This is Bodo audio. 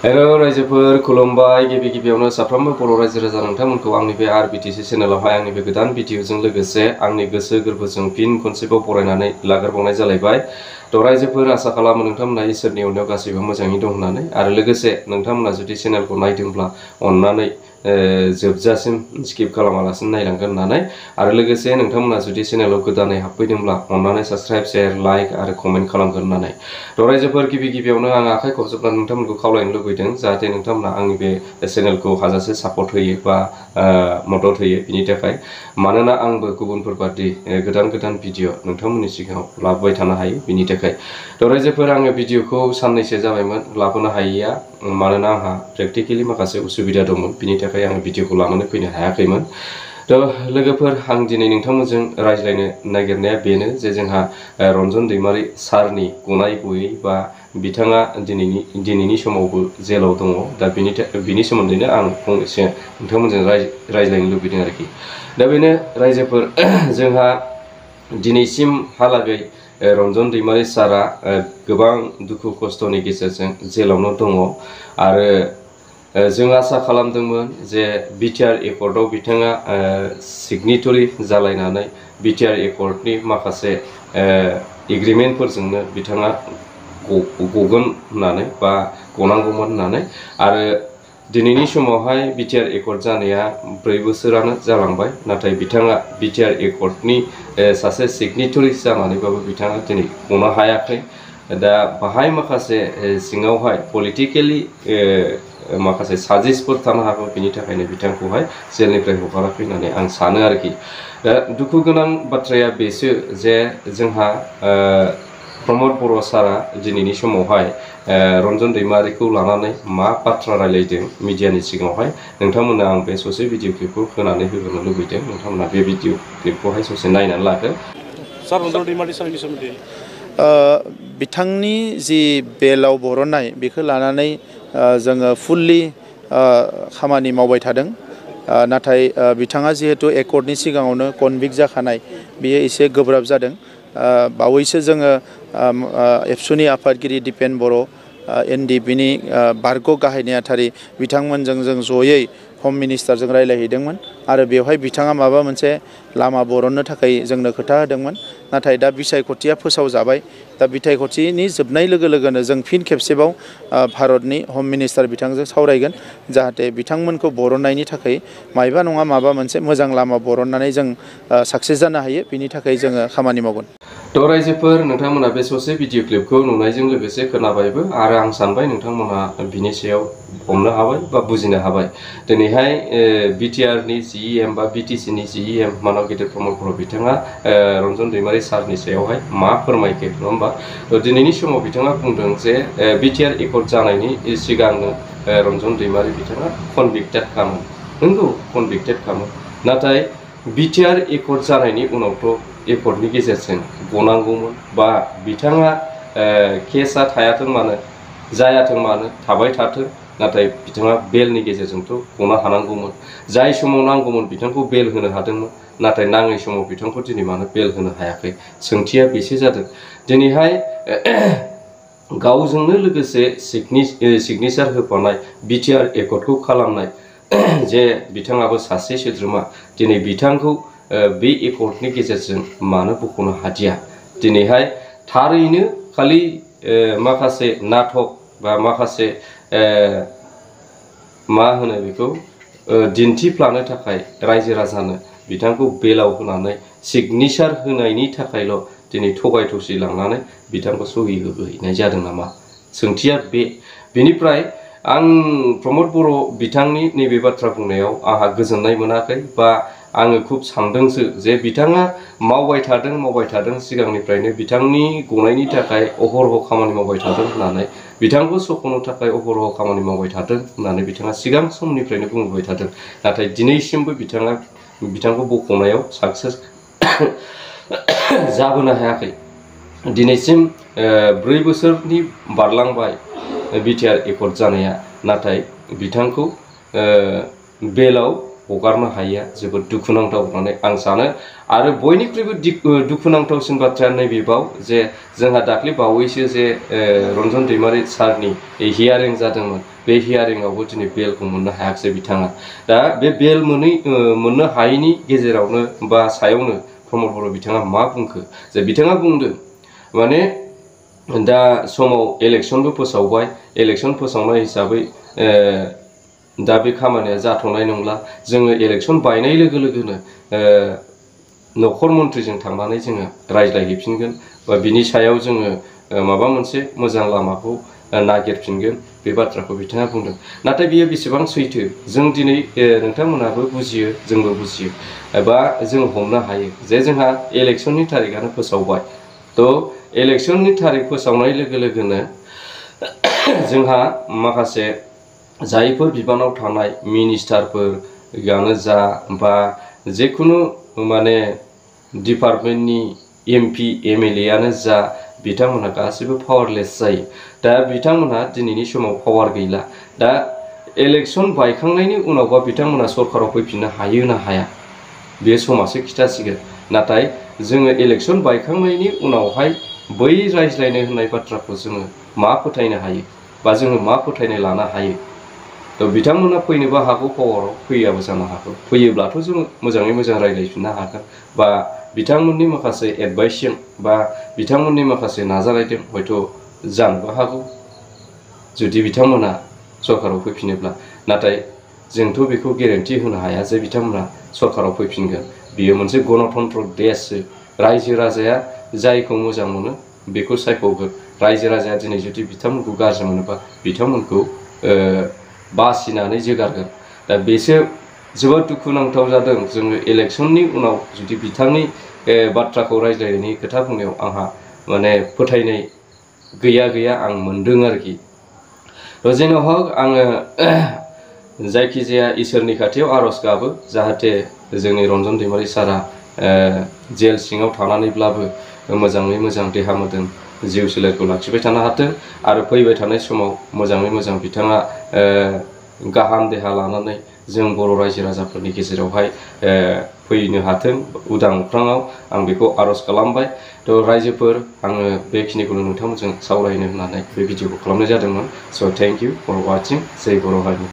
हेलो रायजोफोर खुलुमबाय गिबि गिबियावनो साफ्रोमबो बर' रायजो राजा नोंथांमोनखौ आंनि बे आरबिटिसि चेनेलावहाय आंनि बे गोदान भिडिअजों लोगोसे आंनि गोसो गोरबोजों फिन खनसेबाव बरायनानै लाग्रोबावनाय जालायबाय। थ' रायजोफोर आसा खालामो नोंथांमोना इसोरनि अननायाव गासैबो मोजाङै दं होननानै आरो लोगोसे नोंथांमोना जुदि चेनेलखौ नायदोंब्ला अननानै जोबजासिम स्किप खालामालासिनो नायलांगोन होननानै आरो लोगोसे नोंथांमोना जुदि चेनेलाव गोदानै हाबफैदोंब्ला अननानै साबस्क्राइब शेयार लाइक आरो कमेन्ट खालामगोन होननानै। थ' रायजोफोर गिबि गिबियावनो आं आखाइ खबजोबनानै नोंथांमोनखौ खावलायनो लुबैदों जाहाथे नोंथांमोना आंनि बे चेनेलखौ हाजासे सापर्ट होयो बा मदद होयो बिनि थाखाय मानोना आंबो गुबुनफोर बादि गोदान गोदान भिडिअ नोंथांमोननि सिगाङाव लाबोबाय थानो हायो बिनि थाखाय। थ' रायजोफोर आङो भिडिअखौ साननैसो जाबायमोन लाबोनो हायैया मानोना आंहा प्रेक्टिकेलि माखासे उसुबिदा दंमोन बिनि थाखाय आङो भिडिअखौ लानानै फैनो हायाखैमोन। थ' लोगोफोर आं दिनै नोंथांमोनजों रायज्लायनो नागिरनाया बेनो जे जोंहा रन्जन दैमारि सारनि गनाय गयै बा बिथाङा दिनैनि समावबो जेलाव दङ दा बिनि सोमोन्दैनो आं फंनैसो नोंथांमोनजों रायज्लायनो लुबैदों आरोखि। दा बेनो रायजोफोर जोंहा दिनैसिमहालागै रन्जन दैमारि सारा गोबां दुखु खस्थ'नि गेजेरजों जेलावनो दङ आरो जों आसा खालामदोंमोन जे बिटिआर एकर्डआव बिथाङा सिगनेटरि जालायनानै बिटिआर एकर्डनि माखासे एग्रिमेन्टफोरजोंनो बिथाङा गगोन होननानै बा गनांगौमोन होननानै आरो दिनैनि समावहाय बिटिआर एकर्ड जानाया 4 बोसोरानो जालांबाय नाथाय बिथाङा बिटिआर एकर्डनि सासे सिगनेटरि जानानैबाबो बिथाङा दिनै गनो हायाखै। दा बाहाय माखासे सिङावहाय पलिटिकेलि माखासे साजिसफोर थानो हागौ बिनि थाखायनो बिथांखौहाय जेलनिफ्राय हगाराखै होननानै आं सानो आरोखि। दा दुखु गोनां बाथ्राया बेसो जे जोंहा प्रमद बर' सारा दिनैनि समावहाय रन्जन दैमारिखौ लानानै मा बाथ्रा रायलायदों मिडियानि सिगाङावहाय नोंथांमोननो आं बे ससे भिडिअ क्लिपखौ होनानै होनो लुबैदों। नोंथांमोना बे भिडिअ क्लिपखौहाय ससे नायनानै लादो। सार रन्जन दैमारि सारनि सोमोन्दै बिथांनि जि बेलाव बरननाय बेखौ लानानै जोङो फुल्लि खामानि मावबाय थादों। नाथाय बिथाङा जिहेतु एकर्डनि सिगाङावनो कनभिक्ट जाखानाय बेयो एसे गोब्राब जादों। बावैसो जोङो एबसुनि आफादगिरि दिपेन बर' एनडिपिनि बारग' गाहाय नेहाथारि बिथांमोनजों जों जयै हम मिनिस्टारजों रायज्लायहैदोंमोन आरो बेवहाय बिथाङा माबा मोनसे लामा बरननो थाखाय जोंनो खोथा होदोंमोन। नाथाय दा बिसायख'थिया फोसावजाबाय। दा बिसायख'थिनि जोबनाय लोगो लोगोनो जों फिन खेबसेबाव भारतनि हम मिनिस्टार बिथांजों सावरायगोन जाहाथे बिथांमोनखौ बरननायनि थाखाय मायबा नङा माबा मोनसे मोजां लामा बरननानै जों साक्सेस जानो हायो बिनि थाखाय जोङो खामानि मावगोन। थ' रायजोफोर नोंथांमोना बे ससे भिडिअ क्लिपखौ नुनायजों लोगोसे खोनाबायबो आरो आं सानबाय नोंथांमोना बिनि सायाव हमनो हाबाय बा बुजिनो हाबाय। दिनैहाय बिटिआरनि जिएम बा बिटिसिनि जिएम मानब गेदेर प्रमद बर' बिथाङा रन्जन दैमारि सारनि सायावहाय मा फोरमायखो नङा होमबा। दिनैनि समाव बिथाङा बुंदों जे बिटिआर एकर्ड जानायनि सिगांनो रन्जन दैमारि बिथाङा कनभिक्टेड खामोन। नंगौ कनभिक्टेड खामोन नाथाय बिटिआर एकर्ड जानायनि उनावथ' एकर्डनि गेजेरजों गनांगौमोन बा बिथाङा केसआ थायाथों मानो जायाथों मानो थाबाय थाथों नाथाय बिथाङा बेलनि गेजेरजोंथ' गनो हानांगौमोन। जाय समाव नांगौमोन बिथांखौ बेल होनो हादोंमोन नाथाय नाङै समाव बिथांखौ दिनै मानो बेल होनो हायाखै सोंथिया बेसो जादों। दिनैहाय गावजोंनो लोगोसे सिगनेचार होफानाय बिटिआर एकर्डखौ खालामनाय जे बिथाङाबो सासे सोद्रोमा दिनै बिथांखौ बे एकर्डनि गेजेरजों मानो बख'नो हादिया। दिनैहाय थारैनो खालि माखासे नाटक बा माखासे मा होनो बेखौ दिन्थिफ्लानो थाखाय रायजो राजानो बिथांखौ बेलाव होनानै सिगनेचार होनायनि थाखायल' दिनै थगाय थसि लांनानै बिथांखौ सहि होहैनाय जादों नामा सोंथिया बे। बेनिफ्राय आं प्रमद बर' बिथांनि नैबे बाथ्रा बुंनायाव आंहा गोजोननाय मोनाखै बा आङो खुब सानदोंसो जे बिथाङा मावबाय थादों सिगांनिफ्रायनो बिथांनि गनायनि थाखाय अहरह खामानि मावबाय थादों होननानै बिथांखौ सख'नो थाखाय अहरह खामानि मावबाय थादों होननानै बिथाङा सिगां समनिफ्रायनो बुंबाय थादों। नाथाय दिनैसिमबो बिथांखौ बख'नायाव साक्सेस जाबोनो हायाखै। दिनैसिम 4 बोसोरनि बारलांबाय बिटिआर एकर्ड जानाया नाथाय बिथांखौ बेलाव हगारनो हायिया जोबोद दुखुनांथाव होननानै आं सानो। आरो बयनिख्रुइबो दुखुनांथावसिन बाथ्राया नैबेबाव जे जोंहा दाख्लै बावैसो जे रन्जन दैमारि सारनि हियारिं जादोंमोन, बे हियारिंआवबो दिनै बेलखौ मोननो हायाखिसै बिथाङा। दा बे बेल मोननो हायैनि गेजेरावनो बा सायावनो प्रमद बर' बिथाङा मा बुंखो, जे बिथाङा बुंदों माने दा समाव इलेक्सनबो फोसावबाय, इलेक्सन फोसावनाय हिसाबै दा बे खामानिया जाथ'नाय नंला, जोङो इलेक्सन बायनाय लोगो लोगोनो न'खर मन्थ्रिजों थांनानै जोङो रायज्लायहैफिनगोन बा बिनि सायाव जोङो माबा मोनसे मोजां लामाखौ नागिरफिनगोन, बे बाथ्राखौ बिथाङा बुंदों। नाथाय बियो बेसेबां सैथो जों दिनै नोंथांमोनहाबो बुजियो, जोंबो बुजियो, एबा जों हमनो हायो जे जोंहा इलेक्सननि तारिखआनो फोसावबाय। थ' इलेक्सननि तारिख फोसावनाय लोगो लोगोनो जोंहा माखासे जायफोर बिबानाव थानाय मिनिस्टारफोरानो जा बा जेखुनु माने डिपार्टमेन्टनि MP MLA आनो जा, बिथांमोनहा गासैबो पावारलेस जायो। दा बिथांमोनहा दिनैनि समाव पावार गैला। दा इलेक्सन बायखांनायनि उनावबा बिथांमोना सरकाराव फैफिननो हायो ना हाया, बे समासो खिथासिगोन। नाथाय जोङो इलेक्सन बायखांनायनि उनावहाय बै रायज्लायनो होननाय बाथ्राखौ जोङो मा फोथायनो हायो बा जोङो मा फोथायनाय लानो हायो? थ' बिथांमोना फैनोबो हागौ, पावाराव फैयाबो जानो हागौ। फैयोब्लाथ' जों मोजाङै मोजां रायज्लायफिननो हागोन, बा बिथांमोननि माखासे एडभाइसजों बा बिथांमोननि माखासे नाजानायजों हयथ' जानोबो हागौ जुदि बिथांमोना सरकाराव फैफिनोब्ला। नाथाय जोंथ' बेखौ गेरेन्टि होनो हाया जे बिथांमोना सरकाराव फैफिनगोन। बियो मोनसे गणतन्त्र देशसो, रायजो राजाया जायखौ मोजां मोनो बेखौ सायख'गोन। रायजो राजाया दिनै जुदि बिथांमोनखौ गाज्रि मोनोबा बिथांमोनखौ बासिनानै जोगारगोन। दा बेसो जोबोद दुखुनांथाव जादों। जोङो इलेक्सननि उनाव जुदि बिथांनि बाथ्राखौ रायज्लायनायनि खोथा बुंनायाव आंहा माने फोथायनाय गैया आं मोनदों आरोखि। जेन' हक आङो जायखिजाया इसोरनि खाथियाव आर'ज गाबो जाहाथे जोंनि रन्जन दैमारि सारा जेल सिङाव थानानैब्लाबो मोजाङै मोजां देहा मोदोम जिउ सोलेरखौ लाखिबाय थानो हाथों, आरो फैबाय थानाय समाव मोजाङै मोजां बिथाङा गाहाम देहा लानानै जों बर' रायजो राजाफोरनि गेजेरावहाय फैनो हाथों उदां अख्राङाव, आं बेखौ आर'ज खालामबाय। थ' रायजोफोर, आङो बेखिनिखौनो नोंथांमोनजों सावरायनो होननानै बे भिडिअखौ खालामनाय जादोंमोन। स' थेंक इउ फर वाचिं। जय बर' हारि।